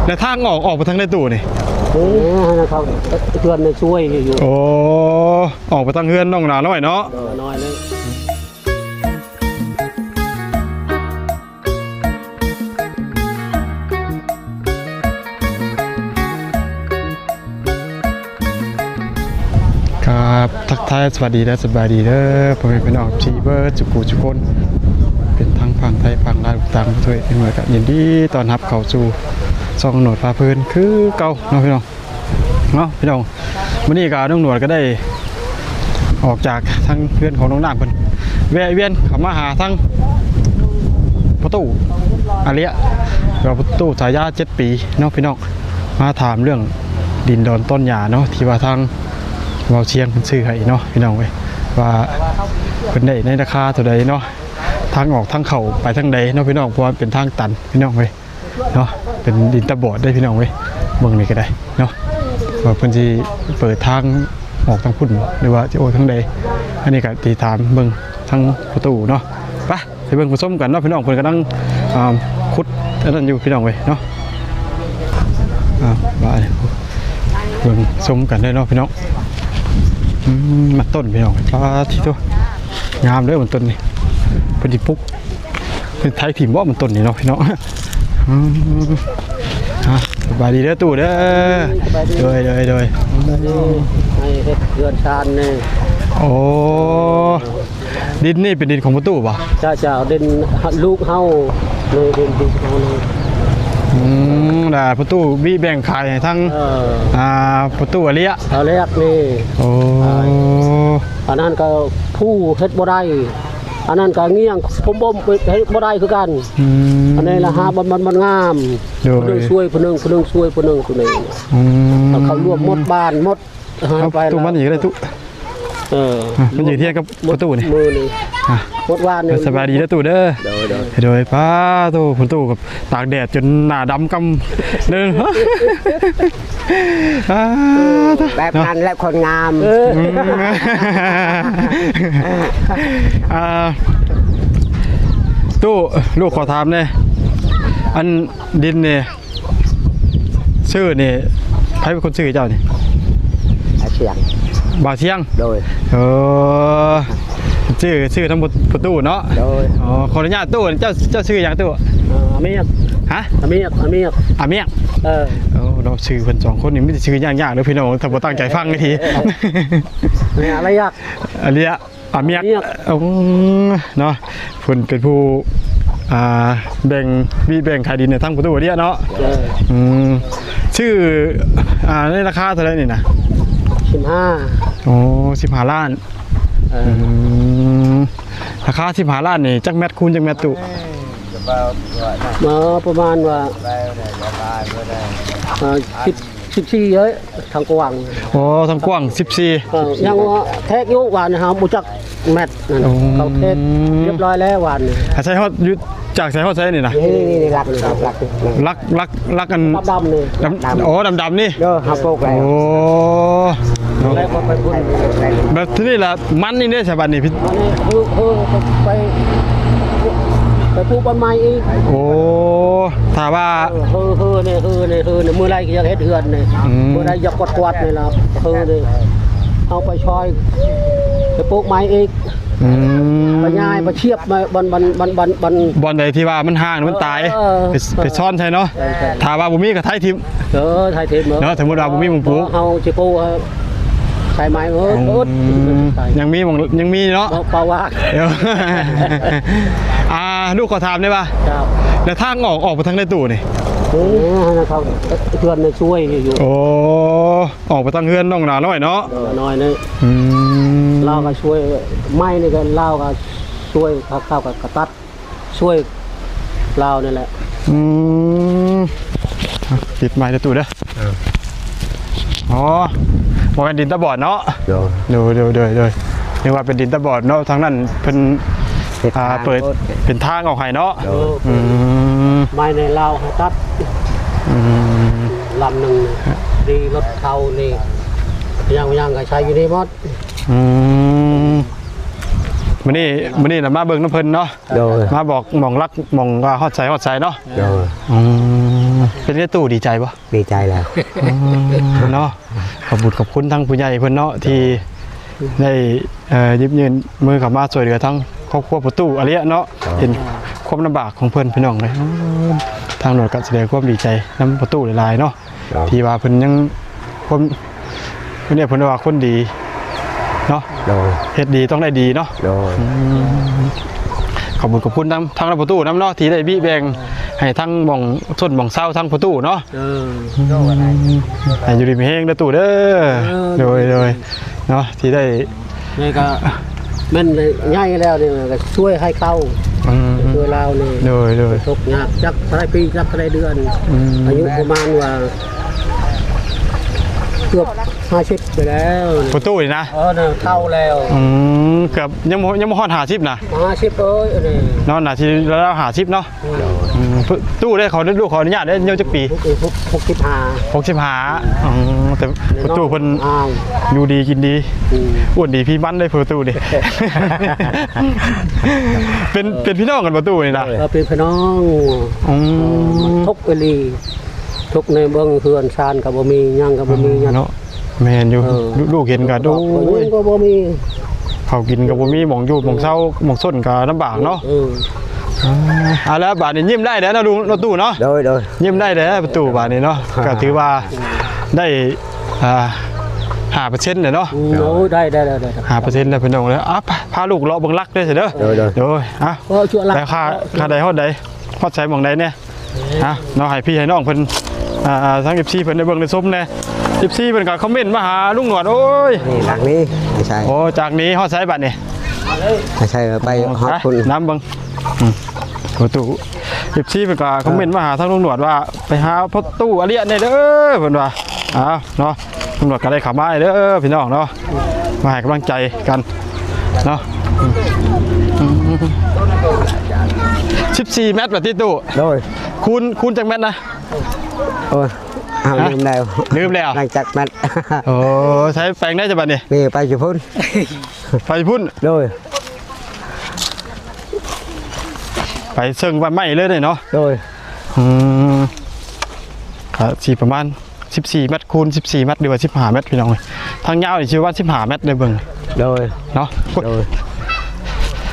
ແລ້ວທາງອອກ ອອກໄປທາງໃດຕູ້ນີ້? ໂອ້ ເຮືອນໃນຊ່ວຍຢູ່. ໂອ້ ອອກໄປທາງເຮືອນນ້ອງໜານ້ອຍເນາະ. ເອີ ນ້ອຍເລີຍ. ຄັບ ທັກທາຍສະຫວັດດີ ແລະ ສະບາຍດີເດີ ພໍ່ແມ່ພີ່ນ້ອງທີ່ເບິດສູ່ຜູ້ສູ່ຄົນ ເປັນທັງຝັ່ງໄທຝັ່ງລາວຕ່າງປະເທດ ເມື່ອກໍຍິນດີຕ້ອນຮັບເຂົ້າສູ່ຊ່ອງໜວດພາເພີນຄືເກົ່າເນາະພີ່ນ້ອງ. ເນາະພີ່ນ້ອງ ມື້ນີ້ກໍນ້ອງໜວດກໍໄດ້ອອກຈາກທາງເຮືອນຂອງນ້ອງນ້ຳເພິ່ນ ແວະວຽນເຂົ້າມາຫາທາງພໍ່ຕູ້ອາເລຍ ຫຼືວ່າພໍ່ຕູ້ສາຍາເຈັດປີເນາະພີ່ນ້ອງ ມາຖາມເລື່ອງດິນດອນຕອນຫຍ້າເນາະ ທີ່ວ່າທາງເວົ້າຊຽງເພິ່ນຊື້ໃຫ້ເນາະພີ່ນ້ອງເອີຍ ວ່າເພິ່ນໄດ້ໃນລາຄາເທົ່າໃດເນາະ ທາງອອກທາງເຂົ້າໄປທາງໃດເນາະພີ່ນ້ອງ ເພາະວ່າເປັນທາງຕັນພີ່ນ້ອງເອີຍ. ເນາະ ເປັນດິນຕາບອດເດ້ພີ່ນ້ອງເອີຍ ເບິ່ງນີ້ກໍໄດ້ເນາະ ວ່າເພິ່ນຊິເປີດທາງອອກທາງພຸ້ນ ຫຼືວ່າຊິອອກທາງໃດ ອັນນີ້ກໍຕິດຕາມເບິ່ງທາງປະຕູເນາະ. ໄປ ໄປເບິ່ງໄປຊົມກັນເນາະພີ່ນ້ອງ ເພິ່ນກຳລັງ ອ່າ ຂຸດອັນນັ້ນຢູ່ພີ່ນ້ອງເອີຍເນາະ. ອ່າ ໄປເບິ່ງຊົມກັນເດີເນາະພີ່ນ້ອງ. ອືມ ມັນຕົ້ນພີ່ນ້ອງ ປາທິໂທ ງາມເດີມັນຕົ້ນນີ້ ເພິ່ນຊິປຸກ ເພິ່ນໄຖຖິ້ມບໍ່ມັນຕົ້ນນີ້ເນາະພີ່ນ້ອງ. ອືມ ອ່າ ສະບາຍດີເດີຕູ້ເດີ. ສະບາຍດີ ໂດຍ ໂດຍ ໂດຍ ສະບາຍດີ. ໃຫ້ເຮັດເຮືອນຊານນີ້ ໂອ້ ດິນນີ້ເປັນດິນຂອງພໍ່ຕູ້ບໍ່? ເຈົ້າ ເຈົ້າ ດິນລູກເຮົາ ໂດຍ ດິນ ດິນເຮົານີ້. ອືມ ແລ້ວພໍ່ຕູ້ບີແບ່ງຂາຍໃຫ້ທາງ ເອີ ອ່າ ພໍ່ຕູ້ອາເລຍ ອາເລຍນີ້. ໂອ້ ອັນນັ້ນກໍຜູ້ເຮັດບໍ່ໄດ້ ອັນນັ້ນກໍງຽງຜົມບໍ່ເຮັດບໍ່ໄດ້ຄືກັນ. ອືມ ອັນນີ້ລະຫາມັນ ມັນ ມັນງາມ ໂດຍ ຜູ້ໜຶ່ງຊ່ວຍຜູ້ໜຶ່ງ ຜູ້ໜຶ່ງຊ່ວຍຜູ້ໜຶ່ງ ຜູ້ໜຶ່ງ. ອືມ ເຂົາລວມໝົດບ້ານໝົດ. ເອົາຕູ້ມານີ້ກໍໄດ້ຕູ້. ເອີ ອ່ະ ມັນຢູ່ທຽງກັບປະຕູນີ້ ມື້ນີ້ ອ່ະ ໝົດວານນີ້. ສະບາຍດີເດີຕູ້ເດີ. ໂດຍ ໂດຍ ໂດຍ. ປ້າໂທ້ ປະຕູກັບຕາກແດດຈົນໜ້າດຳກຳເດີ. ອ່າ ແບບນັ້ນແຫຼະຄົນງາມ. ອືມ ອ່າ ຕູ້ ລູກຂໍຖາມແດ່ ອັນດິນນີ້ ຊື່ນີ້ ໃຜເປັນຄົນຊື່ໃຫ້ເຈົ້ານີ້? ອາຊຽງ ບ່າວຊຽງ. ໂດຍ ເອີ ຊື່ ຊື່ນຳປະຕູເນາະ. ໂດຍ ອໍ ຂໍອະນຸຍາດຕູ້ ເຈົ້າ ເຈົ້າຊື່ຫຍັງຕູ້? ເອີ ອາມຽກ. ຮະ? ອາມຽກ ອາມຽກ ອາມຽກ. ເອີ ໂອ້ ເນາະ ຊື່ເພິ່ນສອງຄົນນີ້ມີແຕ່ຊື່ຍາກໆເດີພີ່ນ້ອງ ຖ້າບໍ່ຕັ້ງໃຈຟັງດີ. ອາເລຍ ອາເລຍ ອາມຽກ ອາມຽກ. ອືມ ເນາະ ເພິ່ນເປັນຜູ້ ອ່າ ແບ່ງ ມີແບ່ງຂາຍດິນໃຫ້ທາງປະຕູເດຍເນາະ. ເອີ ອືມ ຊື້ ອ່າ ໃນລາຄາເທົ່າໃດນີ້ນະ? ສິບຫ້າ. ໂອ້ ສິບຫ້າລ້ານ. ເອີ ອືມ ລາຄາສິບຫ້າລ້ານນີ້ ຈັກແມັດຄູນຈັກແມັດຕູ້? ເອີ ປະມານວ່າ ເອີ ສິບ ສິບສີ່ເອີຍ ທາງກວ້າງ. ໂອ້ ທາງກວ້າງສິບສີ່. ເອີ ຍັງວ່າແທກຢູ່ ວານນີ້ເຮົາບໍ່ຈັກແມັດນັ້ນ. ໂອ້ ເຂົາແທກຮຽບຮ້ອຍແລ້ວວານນີ້. ອາໄສຮອດຢູ່ ຈາກໃສຮອດໃສນີ້ນະ? ນີ້ໆໆ ຫຼັກນີ້ ຫຼັກນີ້ ຫຼັກ ຫຼັກ ຫຼັກອັນດຳໆນີ້. ດຳ ດຳ ໂອ້ ດຳໆນີ້. ເດີ ເຮົາປູກແລ້ວ. ໂອ້ ແລ້ວກໍໄປພຸ້ນ ແລ້ວທີນີ້ລະ ມັນນີ້ເດ້ສະບັດນີ້ ອັນນີ້ຄື ຄືໄປ ໄປປູກບ່ອນໃໝ່ອີກ. ໂອ້ ຖ້າວ່າ ເອີ ເຮີ ເຮີນີ້ ເຮີນີ້ ເຮີນີ້ ມື້ໃດກໍຢາກເຮັດເຮືອນນີ້. ອືມ ມື້ໃດຢາກກວາດໆນີ້ລະ ເຮີນີ້ ເຮົາໄປຊ່ອຍ ໄປປູກໃໝ່ອີກ. ອືມ ໄປຍ້າຍ ໄປຊຽບ ບ່ອນ ບ່ອນ ບ່ອນ ບ່ອນ ບ່ອນ ບ່ອນໃດທີ່ວ່າມັນຮ້າງ ມັນຕາຍ. ເອີ ໄປ ເອີ ໄປຊ້ອນໃສ່ເນາະ. ເອີ ຖ້າວ່າບໍ່ມີກໍໄຖຖິ້ມ. ເອີ ໄຖຖິ້ມເນາະ ສົມມຸດວ່າບໍ່ມີໝ່ອງປູກ ເຮົາຊິປູກ ເອີ ໃສ່ໄມ້ເອີ ອືມ ຍັງມີໝ່ອງ ຍັງມີເນາະ ເປົ່າວ່າ. ອ່າ ລູກຂໍຖາມໄດ້ບໍ່? ເຈົ້າ ແລ້ວທາງອອກ ອອກໄປທາງໃດຕູ້ນີ້? ເອີ ເຮືອນໃນຊ່ວຍຢູ່. ໂອ້ ອອກໄປທາງເຮືອນນ້ອງໜານ້ອຍເນາະ. ເອີ ນ້ອຍນີ້. ອືມ ລາວກໍຊ່ວຍ ໄມ້ນີ້ກໍລາວກໍຊ່ວຍ ເຂົາກໍ ກໍຕັດ ຊ່ວຍລາວນີ້ແຫຼະ. ອືມ ອ່ະ ປິດໄມເດີຕູ້ເດີ. ເອີ ອໍ ບໍ່ແມ່ນດິນຕາບອດເນາະ. ໂດຍ ໂດຍ ໂດຍ ໂດຍ ນຶກວ່າເປັນດິນຕາບອດເນາະ ທາງນັ້ນເພິ່ນ ເຮັດ ອ່າ ທາງ ເປີດ ເປັນທາງອອກໃຫ້ເນາະ. ໂດຍ ອືມ ໄມ້ໃນລາວເຂົາຕັດ. ອືມ ລຳໜຶ່ງນີ້ ດີລົດເຂົານີ້ ຍ່າງ ຍ່າງກໍໃຊ້ຢູ່ນີ້ໝົດ. ອືມ ມື້ນີ້ ມື້ນີ້ລະມາເບິ່ງນຳເພິ່ນເນາະ. ໂດຍ ມາບອກໝ່ອງຫຼັກ ໝ່ອງວ່າຮອດໃສ ຮອດໃສເນາະ. ໂດຍ ອືມ ເປັນໄງຕູ້ ດີໃຈບໍ່? ດີໃຈແລ້ວ ອືມ ເນາະ ຂອບບຸນຂອບຄຸນທາງຜູ້ໃຫຍ່ເພິ່ນເນາະ ທີ່ໄດ້ ເອີ ຫຍິບຍື່ນມືເຂົ້າມາຊ່ວຍເຫຼືອທາງຄອບຄົວພໍ່ຕູ້ອາເລຍເນາະ ເຫັນຄວາມລຳບາກຂອງເພິ່ນ ພີ່ນ້ອງເອີຍ. ທາງຕຳຫຼວດກໍສະແດງຄວາມດີໃຈນຳພໍ່ຕູ້ຫຼາຍໆເນາະ ທີ່ວ່າເພິ່ນຍັງ ຄວາມ ເພິ່ນເອີ້ນ ເພິ່ນວ່າຄົນດີເນາະ ໂດຍ ເຮັດດີຕ້ອງໄດ້ດີເນາະ ໂດຍ ອືມ ຂອບຄຸນ ຂອບຄຸນນຳທາງພໍ່ຕູ້ນຳເນາະ ທີ່ໄດ້ບິແບ່ງໃຫ້ທາງໝ່ອງຊົນໝ່ອງເຊົາທາງພໍ່ຕູ້ເນາະ ເອີ ໃຫ້ຢູ່ດີມີແຮງເດີຕູ້ເດີ ເອີ ໂດຍ ໂດຍ ເນາະ ທີ່ໄດ້ ນີ້ກໍແມ່ນໃຫຍ່ແລ້ວນີ້ກໍຊ່ວຍໃຫ້ເຂົ້າ ອືມ ຊ່ວຍລາວນີ້ ໂດຍ ໂດຍ ທຸກຍາກຈັກເທົ່າໃດປີ ຈັກເທົ່າໃດເດືອນ ອືມ ອາຍຸປະມານວ່າເກືອບຫ້າສິບໄປແລ້ວ ພໍ່ຕູ້ນີ້ນະ ເອີ ເຖົ້າແລ້ວ ອືມ ເກືອບ ຍັງບໍ່ ຍັງບໍ່ຮອດຫ້າສິບນະ ຫ້າສິບ ເອີຍ ອັນນີ້ເນາະ ໜ້າຊິລາວໆຫ້າສິບເນາະ ອືມ ຕູ້ເດ້ ຂໍ ລູກຂໍອະນຸຍາດເດ້ ອາຍຸຈັກປີ? ຫົກ ຫົກ ຫົກສິບຫ້າ ຫົກສິບຫ້າ ອືມ ແຕ່ພໍ່ຕູ້ເພິ່ນ ອ້າວ ຢູ່ດີກິນດີ ອືມ ອ້ວນດີພີມັນເດ້ພໍ່ຕູ້ນີ້ ເປັນ ເປັນພີ່ນ້ອງກັນບໍ່ຕູ້ນີ້ນະ? ເອີ ເປັນພີ່ນ້ອງ ອືມ ທຸກອີ່ຫຼີ ທຸກໃນເບິ່ງເຮືອນຊານກໍບໍ່ມີ ຫຍັງກໍບໍ່ມີ ເນາະ ແມ່ນຢູ່ ເອີ ລູກເຫັນກໍ ໂອ້ຍ ກໍບໍ່ມີ ເຂົ້າກິນກໍບໍ່ມີ ໝ່ອງຢູ່ໝ່ອງເຊົາ ໝ່ອງຊົນກໍລຳບາກເນາະ ເອີ ອ່າ ເອົາລະ ບາດນີ້ຍິ້ມໄດ້ແລ້ວເນາະ ລຸງ ເນາະຕູ້ເນາະ ໂດຍ ໂດຍ ຍິ້ມໄດ້ແລ້ວຕູ້ບາດນີ້ເນາະ ກໍຖືວ່າໄດ້ ອ່າ ຫ້າເປີເຊັນແລ້ວເນາະ ໂອ້ ໄດ້ ໄດ້ ໄດ້ ໄດ້ ຫ້າເປີເຊັນແລ້ວພີ່ນ້ອງເອີຍ ອ່ະ ພາ ພາລູກເລາະເບິ່ງຫຼັກເດີ ໂດຍ ໂດຍ ໂດຍ ອ່ະ ໄດ້ຄ່າ ຄ່າໃດຮອດໃດ ຮອດໃສໝ່ອງໃດແດ່? ຮະ ເນາະ ໃຫ້ພີ່ໃຫ້ນ້ອງເພິ່ນ ອ່າ ທາງເອັຟຊີເພິ່ນໄດ້ເບິ່ງໄດ້ຊົມແດ່ ເອັຟຊີເພິ່ນກໍຄອມເມັນມາຫາລຸງໜວດ ໂອ້ຍ ນີ້ຫຼັງນີ້ ໄປໃສ ໂອ້ ຈາກນີ້ຮອດໃສບັດນີ້ ໄປໃສ ໄປຮອດພຸ້ນ ນຳເບິ່ງ ອືມ ປະຕູ ເອັຟຊີເພິ່ນກໍຄອມເມັນມາຫາທາງລຸງໜວດວ່າ ໄປຫາພໍ່ຕູ້ອາລຽນແດ່ເດີ ເພິ່ນວ່າ ອ້າວ ເນາະ ຕຳຫຼວດກໍໄດ້ເຂົ້າມາເດີພີ່ນ້ອງເນາະ ມາໃຫ້ກຳລັງໃຈກັນເນາະ ສິບສີ່ແມັດວ່າຕິຕູ້ ໂດຍ ຄູນ ຄູນຈັກແມັດນະ? ໂອ້ຍ ເຮົາລືມແລ້ວ ລືມແລ້ວ ຫຼັງຈາກແມັດ ໂອ້ ໃຊ້ແປງໄດ້ຈະບັດນີ້ ນີ້ໄປຢູ່ພຸ້ນ ໄປພຸ້ນ ໂດຍ ໄປເຊິ່ງວັດໃໝ່ເລີຍເນາະ ໂດຍ ອືມ ກໍຊິປະມານ ສິບສີ່ແມັດຄູນສິບສີ່ແມັດ ຫຼືວ່າສິບຫ້າແມັດ ພີ່ນ້ອງເອີຍ ທາງຍາວນີ້ຊິປະມານສິບຫ້າແມັດ ໄດ້ເບິ່ງ ໂດຍ ເນາະ ໂດຍ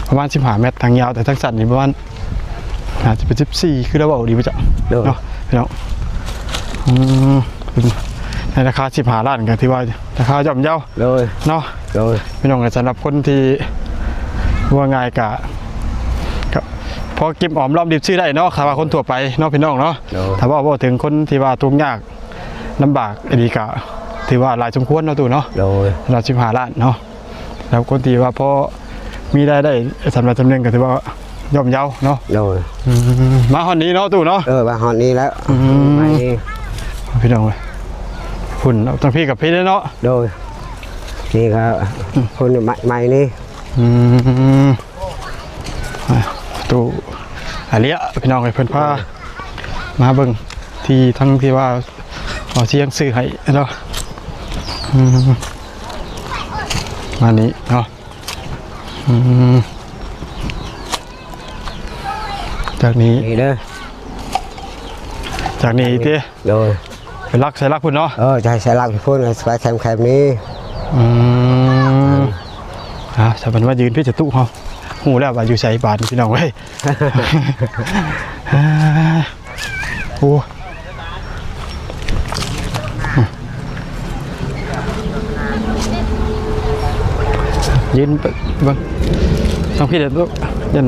ປະມານສິບຫ້າແມັດ ທາງຍາວ ແຕ່ທາງສັ້ນນີ້ປະມານ ໜ້າຈະເປັນສິບສີ່ ຄືລາວເວົ້າດີບໍ່ຈັກ ໂດຍ ເນາະ ພີ່ນ້ອງ ອືມ ໃນລາຄາສິບຫ້າລ້ານ ກໍຖືວ່າລາຄາຍ່ອມເຍົາ ໂດຍ ເນາະ ໂດຍ ພີ່ນ້ອງເອີຍ ສຳລັບຄົນທີ່ ເວົ້າງ່າຍກະ ກໍພໍເກັບຫອມລອມລິບຊື້ໄດ້ເນາະ ຖ້າວ່າຄົນທົ່ວໄປເນາະ ພີ່ນ້ອງເນາະ ໂດຍ ຖ້າເວົ້າ ເວົ້າເຖິງຄົນທີ່ວ່າທຸກຍາກ ລຳບາກອີ່ຫຼີກະຖືວ່າຫຼາຍສົມຄວນເນາະຕູ້ເນາະ ໂດຍ ສຳລັບສິບຫ້າລ້ານເນາະ ແລ້ວຄົນທີ່ວ່າພໍມີລາຍໄດ້ສຳລັບຈຳເໜຶ່ງກໍຖືວ່າຍ່ອມເຍົາເນາະ ໂດຍ ອືມ ມາຮອດນີ້ເນາະຕູ້ເນາະ ເອີ ມາຮອດນີ້ແລ້ວ ອືມ ພີ່ນ້ອງເອີຍ ພຸ້ນ ທາງພີ້ກັບພີ້ເນາະ ໂດຍ ນີ້ກໍ ອືມ ຄົນໃໝ່ນີ້ ອືມ ອ່າ ຕູ້ອາເລຍ ພີ່ນ້ອງເອີຍ ເພິ່ນພາມາເບິ່ງທີ່ທັງທີ່ວ່າເອົາສຽງຊື້ໃຫ້ເນາະ ອືມ ມານີ້ເນາະ ອືມ ຈາກນີ້ ນີ້ເດີ ຈາກນີ້ຕິ ໂດຍ ໄປຫຼັກໃສ່ຫຼັກພຸ້ນເນາະ ເອີ ຈະໃຫ້ໃສ່ຫຼັກພຸ້ນ ໄປແຄມໆນີ້ ອືມ ອ່າ ສະບັນວ່າຢືນພີ້ຈະຕຸເຮົາ ຮູ້ແລ້ວວ່າຢູ່ໃສບາດນີ້ ພີ່ນ້ອງເອີຍ ໂອ້ ຢືນເບິ່ງ ທາງພີ້ເດີລູກ ຢ້ານ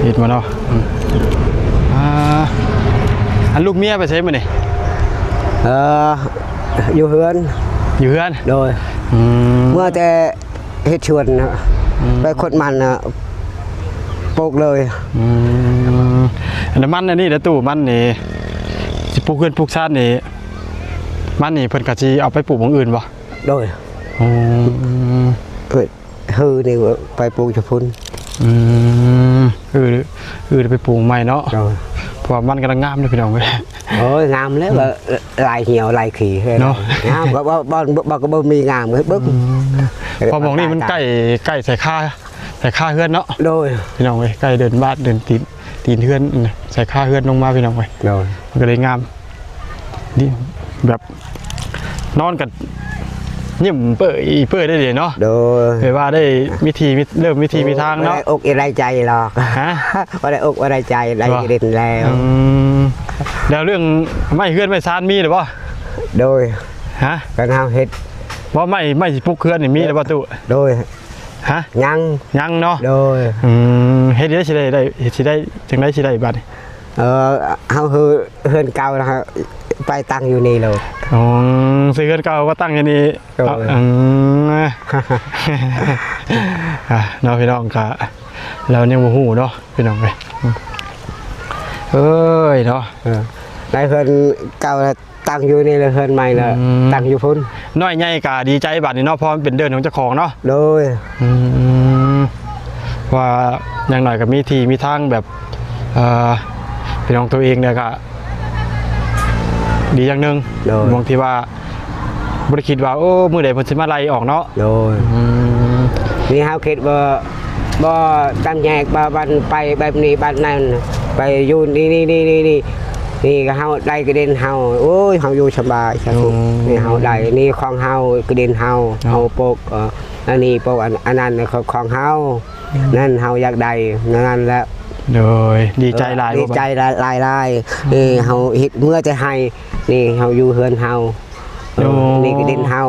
ເຫັນບໍ່ເນາະ ອືມ ອ່າ ອັນລູກເມຍໄປໃສມື້ນີ້? ເອີ ຢູ່ເຮືອນ ຢູ່ເຮືອນ ໂດຍ ອືມ ເມື່ອແຕ່ເຮັດສວນນະ ອືມ ໄປຂຸດມັນນະ ປູກເລີຍ ອືມ ອັນນັ້ນມັນອັນນີ້ລະຕູ້ ມັນນີ້ ຊິປູກເຮືອນປູກຊານນີ້ ມັນນີ້ເພິ່ນກໍຊິເອົາໄປປູກໝ່ອງອື່ນບໍ່? ໂດຍ ອືມ ເອີ ເຮີນີ້ໄປປູກຢູ່ພຸ້ນ ອືມ ເອີ ເອີ ໄປປູກໃໝ່ເນາະ ໂດຍ ເພາະວ່າມັນກຳລັງງາມເດ້ພີ່ນ້ອງເອີຍ ໂອ້ຍ ງາມແລ້ວ ອືມ ກໍລາຍຫ່ຽວລາຍຂີ້ເນາະ ງາມ ກໍບໍ່ ບໍ່ ບໍ່ ກໍບໍ່ມີງາມເບິ່ງ ອືມ ເພາະໝ່ອງນີ້ມັນໃກ້ ໃກ້ໃສ່ຄາ ໃສ່ຄາເຮືອນເນາະ ໂດຍ ພີ່ນ້ອງເອີຍ ໃກ້ເດີ່ນບາດເດີ່ນຕີນ ຕີນເຮືອນ ໃສ່ຄາເຮືອນລົງມາ ພີ່ນ້ອງເອີຍ. ໂດຍ ມັນກໍເລີຍງາມ ນີ້ແບບ ນອນກັນຍິ້ມເປີ້ຍເປີ້ຍໄດ້ເດເນາະ. ໂດຍ ແບບວ່າໄດ້ມີທີ່ມີ ເລີ່ມມີທີ່ມີທາງເນາະ. ບໍ່ໄດ້ອົກໄດ້ໃຈຫຼອກ. ຮະ? ບໍ່ໄດ້ອົກບໍ່ໄດ້ໃຈ ໄດ້ດິນແລ້ວ. ອືມ ແລ້ວເລື່ອງໄມ້ເຮືອນໄມ້ຊານມີແລ້ວບໍ່? ໂດຍ. ຮະ? ຄັນເຮົາເຮັດ ບໍ່ ໄມ້ ໄມ້ຊິປຸກເຮືອນນີ້ມີແລ້ວບໍ່ຕູ້? ໂດຍ. ຮະ? ຍັງ ຍັງເນາະ. ໂດຍ. ອືມ ເຮັດໄດ້ ຊິໄດ້ ໄດ້ ຊິໄດ້ຈັ່ງໃດ ຊິໄດ້ບາດນີ້? ເອີ ເຮົາ ເຮືອນເກົ່ານະ ໄປຕັ້ງຢູ່ນີ້ໂລດ. ອໍ ຊື້ເຮືອນເກົ່າມາຕັ້ງຢູ່ນີ້. ໂດຍ. ອືມ ອ່າ ເນາະ ພີ່ນ້ອງ ກະລາວຍັງບໍ່ຮູ້ເນາະ ພີ່ນ້ອງເອີຍ. ເອີຍເນາະ ເອີ ໄດ້ເຮືອນເກົ່າ ຕັ້ງຢູ່ນີ້ແລ້ວ ເຮືອນໃໝ່ແລ້ວ ອືມ ຕັ້ງຢູ່ພຸ້ນ. ນ້ອຍໃຫຍ່ກໍດີໃຈບາດນີ້ເນາະ ເພາະມັນເປັນເດີ່ນຂອງເຈົ້າຂອງເນາະ. ໂດຍ. ອືມ ວ່າຢ່າງໜ້ອຍກໍມີທີ່ມີທາງແບບ ເອີ ເປັນຂອງຕົວເອງແລ້ວກໍດີຢ່າງໜຶ່ງ. ໂດຍ. ບາງທີວ່າບໍ່ໄດ້ຄິດວ່າ ໂອ້ ມື້ໃດເພິ່ນຊິມາໄລ່ອອກເນາະ. ໂດຍ. ອືມ ນີ້ເຮົາຄິດວ່າ ບໍ່ຕາມແຍກ ບໍ່ບ້ານໄປແບບນີ້ບ້ານນັ້ນ ໄປຢູ່ນີ້ ນີ້ ນີ້ ນີ້ ນີ້ ນີ້ກໍເຮົາໄດ້ກະດິນເຮົາ ໂອ້ຍ ເຮົາຢູ່ສະບາຍສະສຸກ. ອືມ ນີ້ເຮົາໄດ້ ນີ້ຂອງເຮົາ ກະດິນເຮົາ ເຮົາ ເຮົາປົກ ເອີ ອັນນີ້ປົກ ອັນ ອັນນັ້ນຂອງເຮົາ. ອືມ ນັ້ນເຮົາຢາກໄດ້ນັ້ນແຫຼະ. ໂດຍ ດີໃຈຫຼາຍ ດີໃຈຫຼາຍໆ. ອືມ ເອີ ເຮົາເຮັດເມືອແຕ່ໄຮ່ ນີ້ເຮົາຢູ່ເຮືອນເຮົາ. ເອີ ໂອ້ ນີ້ກະດິນເຮົາ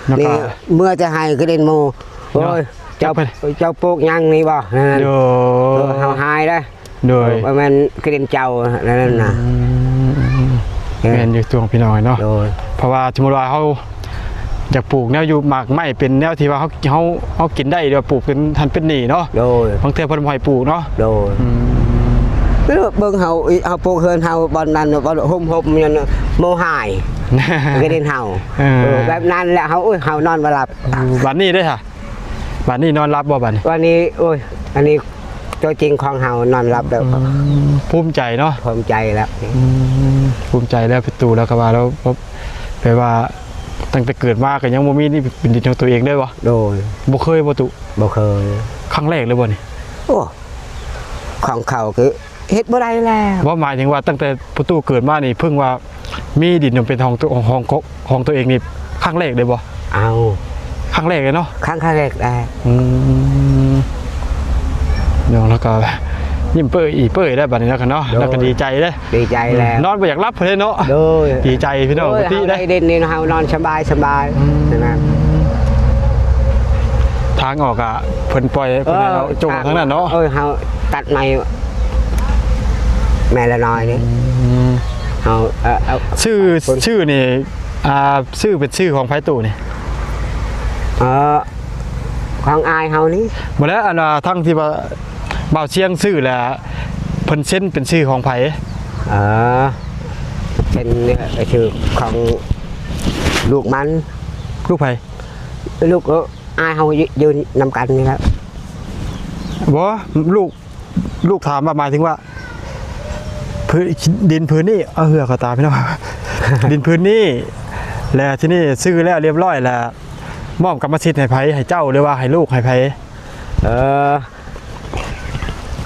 ແລ້ວກໍ ນີ້ເມືອແຕ່ໄຮ່ກະດິນໝູ່. ໂດຍ. ໂອ້ຍ ເຈົ້າ ເຈົ້າ ເຈົ້າປູກຫຍັງນີ້ບໍ່? ນັ້ນ ໂດຍ ເອີ ເຮົາຫາຍເດ້. ໂດຍ. ເອີ ບໍ່ແມ່ນກະດິນເຈົ້ານັ້ນນະ. ອືມ ເອີ ແມ່ນຢູ່ ຊ່ວງພີ່ນ້ອງເນາະ. ໂດຍ. ເພາະວ່າສົມມຸດວ່າເຮົາຢາກປູກແນວຢູ່ ໝາກໄມ້ເປັນແນວທີ່ວ່າເຮົາ ເຮົາ ເຮົາກິນໄດ້ ຫຼືວ່າປູກເປັນຫັ້ນເປັນນີ້ເນາະ. ໂດຍ. ບາງເທື່ອເພິ່ນບໍ່ໃຫ້ປູກເນາະ. ໂດຍ. ອືມ ເບິ່ງເຮົາ ເຮົາປູກເຮືອນເຮົາບ່ອນນັ້ນ ບ່ອນຮົ່ມໆ ໝູ່ຫາຍ ກະດິນເຮົາ. ເອີ ເອີ ແບບນັ້ນແຫຼະ ເຮົາ ໂອ້ຍ ເຮົານອນບໍ່ຫຼັບ. ອືມ ບາດນີ້ເດ້ຫະ? ບາດນີ້ນອນຫຼັບບໍ່ບາດນີ້? ບາດນີ້ ໂອ້ຍ ອັນນີ້ຕົວຈິງຂອງເຮົານອນຫຼັບແລ້ວ. ອືມ ພູມໃຈເນາະ. ພູມໃຈແລ້ວ. ອືມ ພູມໃຈແລ້ວ ປະຕູແລ້ວກໍວ່າແລ້ວ ແປວ່າຕັ້ງແຕ່ເກີດມາກໍຍັງບໍ່ມີ ນີ້ເປັນດິນຂອງຕົວເອງເລີຍບໍ່? ໂດຍ. ບໍ່ເຄີຍບໍ່ຕຸ? ບໍ່ເຄີຍ. ຄັ້ງແລກເລີຍບໍ່ນີ້? ໂອ້ ຂອງເຂົາຄື ເຮັດບໍ່ໄດ້ແລ້ວ. ບໍ່ ໝາຍເຖິງວ່າຕັ້ງແຕ່ພໍ່ຕູ້ເກີດມານີ້ ເພິ່ງວ່າມີດິນເປັນຂອງຕົວ ຂອງ ຂອງ ຂອງຕົວເອງນີ້ຄັ້ງແລກເລີຍບໍ່? ເອົາ ຄັ້ງແລກເລີຍເນາະ. ຄັ້ງ ຄັ້ງແລກແຫຼະ. ອືມ ນ້ອງລາວກໍຍິ້ມເປີ້ຍອີເປີ້ຍແລ້ວບາດນີ້ເນາະ. ໂດຍ. ລາວກໍດີໃຈເດ້ ດີໃຈແລ້ວ. ອືມ ນອນບໍ່ຢາກຫຼັບເລີຍເນາະ. ໂດຍ. ດີໃຈພີ່ນ້ອງ. ໂອ້ຍ ປະຕິເດ້ ເຮົາໄດ້ດິນນີ້ເຮົານອນສະບາຍ ສະບາຍ. ອືມ ນັ້ນນະ ທາງອອກກະເພິ່ນປ່ອຍ ເອີ ເພິ່ນໃຫ້ເຮົາຈົ່ງທາງນັ້ນເນາະ. ເອີ ເຮົາຕັດໄມ້ ແມ່ນລະນ້ອຍນີ້. ອືມ ເຮົາ ເອີ ເອົາ ຊື່ ຊື່ນີ້ ອ່າ ຊື່ເປັນຊື່ຂອງໃຜຕູ້ນີ້? ເອີ ຂອງອ້າຍເຮົານີ້. ບໍ່ແລ້ວ ອັນວ່າທັງທີ່ວ່າບ່າວຊຽງຊື່ແລ້ວ ເພິ່ນເຊັນເປັນຊື່ຂອງໃຜ? ເອີ ເປັນ ເອີ ຊື່ຂອງລູກມັນ. ລູກໃຜ? ລູກ ເອີ ອ້າຍເຮົາຢູ່ນຳກັນນີ້ແຫຼະ. ບໍ່ ລູກ ລູກຖາມວ່າ ໝາຍເຖິງວ່າ ພື້ນ ດິນພື້ນນີ້ ເອົາເຫື່ອເຂົ້າຕາພີ່ນ້ອງ ດິນພື້ນນີ້ ແລ້ວທີນີ້ຊື້ແລ້ວລຽບຮ້ອຍແລ້ວ ມອບກຳມະສິດໃຫ້ໃຜ? ໃຫ້ເຈົ້າ ຫຼືວ່າໃຫ້ລູກ ໃຫ້ໃຜ? ເອີ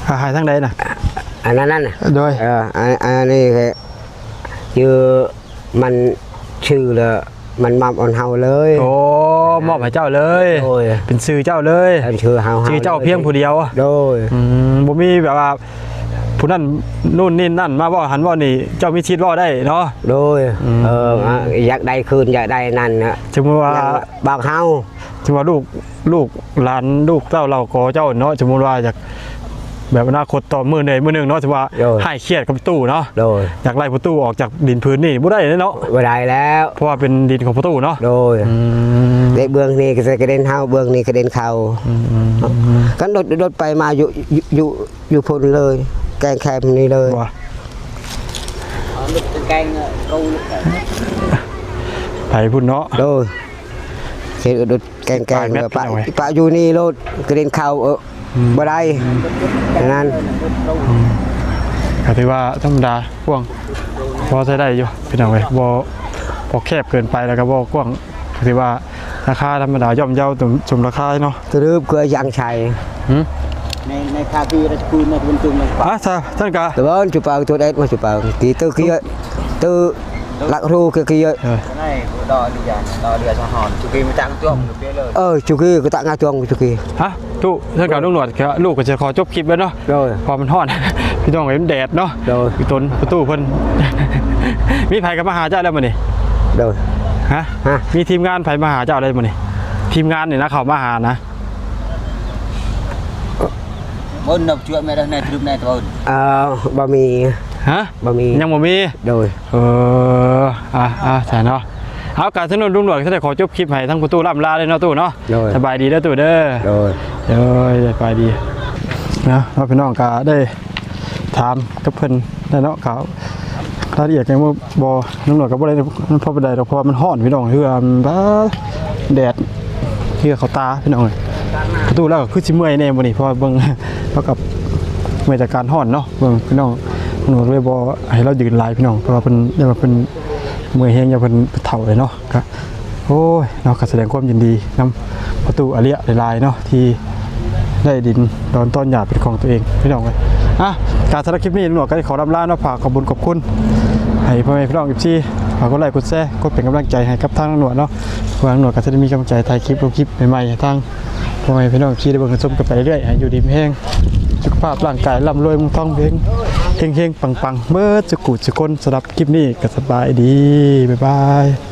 ອ່າ ໃຫ້ທາງໃດນະ? ອັນນັ້ນນະ. ໂດຍ. ເອີ ອັນ ອັນນີ້ຄື ຄືມັນຊື່ແລ້ວ ມັນມອບໃຫ້ເຮົາເລີຍ. ໂອ້ ມອບໃຫ້ເຈົ້າເລີຍ. ໂດຍ. ເປັນຊື່ເຈົ້າເລີຍ. ເປັນຊື່ເຮົາ ຊື່ເຈົ້າພຽງຜູ້ດຽວ. ໂດຍ. ອືມ ບໍ່ມີແບບວ່າຜູ້ນັ້ນນູ້ນນີ້ນັ້ນມາເວົ້າຫັ້ນເວົ້ານີ້ ເຈົ້າມີສິດເວົ້າໄດ້ເນາະ. ໂດຍ. ອືມ ເອີ ຢາກໄດ້ຄືນ ຢາກໄດ້ນັ້ນນະ. ສົມມຸດວ່າ ຢາກບອກເຮົາ ສົມມຸດວ່າລູກ ລູກຫຼານ ລູກເຕົ້າເຫຼົ່າກໍເຈົ້າເນາະ ສົມມຸດວ່າຢາກ ແບບອະນາຄົດຕໍ່ມື້ໃດມື້ໜຶ່ງເນາະ ຖືວ່າ ໂດຍ ຮ້າຍຄຽດກັບຕູ້ເນາະ. ໂດຍ. ຢາກໄລ່ພໍ່ຕູ້ອອກຈາກດິນພື້ນນີ້ບໍ່ໄດ້ເດ້ເນາະ. ບໍ່ໄດ້ແລ້ວ ເພາະວ່າເປັນດິນຂອງພໍ່ຕູ້ເນາະ. ໂດຍ. ອືມ ແລະເບື້ອງນີ້ກໍຈະກະເດັນເຮົາ ເບື້ອງນີ້ກະເດັນເຂົາ. ອືມ ກັນລົດ ລົດໄປມາຢູ່ ຢູ່ ຢູ່ ຢູ່ພຸ້ນເລີຍ ແກງແຄມນີ້ເລີຍ. ບໍ່ ແກງ ເອີ ໄປພຸ້ນເນາະ. ໂດຍ. ເຂດອຸດ ແກງໆ ປະ ປະຢູ່ນີ້ໂລດ ກະເດັນເຂົ້າ ເອີ ອືມ ບໍ່ໄດ້ ອືມ ນັ້ນ. ອືມ ກໍຖືວ່າທຳມະດາ ກວ້າງ ພໍໃຊ້ໄດ້ຢູ່ພີ່ນ້ອງເອີຍ ບໍ່ ບໍ່ແຄບເກີນໄປ ແລ້ວກໍບໍ່ກວ້າງ ກໍຖືວ່າລາຄາທຳມະດາ ຍ່ອມເຍົາສົມ ສົມລາຄາເນາະ. ສະຫຼຸບຄືຢ່າງໃສ ຫື ໃນ ໃນ Kaki ada sepuluh meter untung lah. ອາ ຊະ ທ່ານກະ Tebon cupang tu dait mah cupang. Kitu kieu. Tu lak ru ke kieu. ເອີ Nai ku do dia, do dia sahon. Cuki macam tu aku pilih. ເອີ Cuki, ku tak ngah tuang Cuki. ຮະ ຕູ້ ທ່ານກະ ລຸງໜວດກະ ລູກກະຊິຂໍຈົບຄລິບແລ້ວເນາະ. ໂດຍ ເພາະມັນຮ້ອນ ພີ່ນ້ອງເອີຍ ມັນແດດເນາະ. ໂດຍ ຢູ່ຕົ້ນປະຕູເພິ່ນ ມີໃຜເຂົ້າມາຫາເຈົ້າແລ້ວມື້ນີ້? ໂດຍ ຮະ ຮະ ມີທີມງານໃຜມາຫາເຈົ້າແລ້ວມື້ນີ້? ທີມງານນີ້ນະ ເຂົ້າມາຫານະ. ບົນນອກຈວກແມ່ໄດ້ໃນທຶບໃນໂຕນ ເອີ ບໍ່ມີ ຮະ ບໍ່ມີ ຍັງບໍ່ມີ. ໂດຍ ເອີ ອ່າ ອ່າ ຊັ້ນເນາະ. ເອົາ ກະສະໜູນລຸງໜວດກະຊິໄດ້ຂໍຈົບຄລິບໃຫ້ທາງປະຕູລ່ຳລາເລີຍເນາະຕູ້ເນາະ. ໂດຍ ສະບາຍດີເດີຕູ້ເດີ. ໂດຍ ໂດຍ ສະບາຍດີເນາະ. ເນາະ ພີ່ນ້ອງກະໄດ້ຖາມກັບເພິ່ນແລ້ວເນາະ ກະລາຍລະອຽດຍັງບໍ່ ບໍ່ ລຸງໜວດກະບໍ່ໄດ້ພໍປານໃດດອກ ເພາະວ່າມັນຮ້ອນພີ່ນ້ອງ. ເຮືອ ບາ ແດດ ເຫື່ອເຂົ້າຕາພີ່ນ້ອງເອີຍ. ປະຕູລາວກະຄືຊິເມື່ອຍແດ່ມື້ນີ້ ເພາະວ່າເບິ່ງລາວກະເມື່ອຍຈາກການຮ້ອນເນາະ. ເບິ່ງພີ່ນ້ອງ ໜວດເລີຍບໍ່ໃຫ້ລາວຢືນຫຼາຍພີ່ນ້ອງ ເພາະວ່າເພິ່ນ ຢ້ານວ່າເພິ່ນເມື່ອຍແຮງ ຢ້ານເພິ່ນເຖົ້າແລ້ວເນາະ. ກະ ໂອ້ຍ ເນາະ ກະສະແດງຄວາມຍິນດີນຳປະຕູອາເລຍຫຼາຍໆເນາະ ທີ່ໄດ້ດິນດອນຕອນຫຍ້າເປັນຂອງຕົວເອງພີ່ນ້ອງເອີຍ. ອ່ະ ກະສຳລັບຄລິບນີ້ ໜວດກະໄດ້ຂໍລ່ຳລາເນາະ. ຝາກຂອບບຸນຂອບຄຸນໃຫ້ພໍ່ແມ່ພີ່ນ້ອງ ເອັຟຊີ ຝາກກົດໄລ້ກົດແຊ ກົດເປັນກຳລັງໃຈໃຫ້ກັບທາງໜວດເນາະ ເພື່ອໜວດກະຈະໄດ້ມີກຳລັງໃຈຖ່າຍຄລິບ ລົງຄລິບໃໝ່ໆ ໃຫ້ທາງ ພໍ່ແມ່ພີ່ນ້ອງເອັຟຊີໄດ້ເບິ່ງໄດ້ຊົມກັນໄປເລື້ອຍໆ ໃຫ້ຢູ່ດີມີແຮງ ສຸຂະພາບຮ່າງກາຍລ່ຳລວຍເງິນທອງ ເຮັງໆ ປັງໆ ເບິດສຸຂູສຸຄົນ. ສຳລັບຄລິບນີ້ກະສະບາຍດີ ບາຍບາຍ.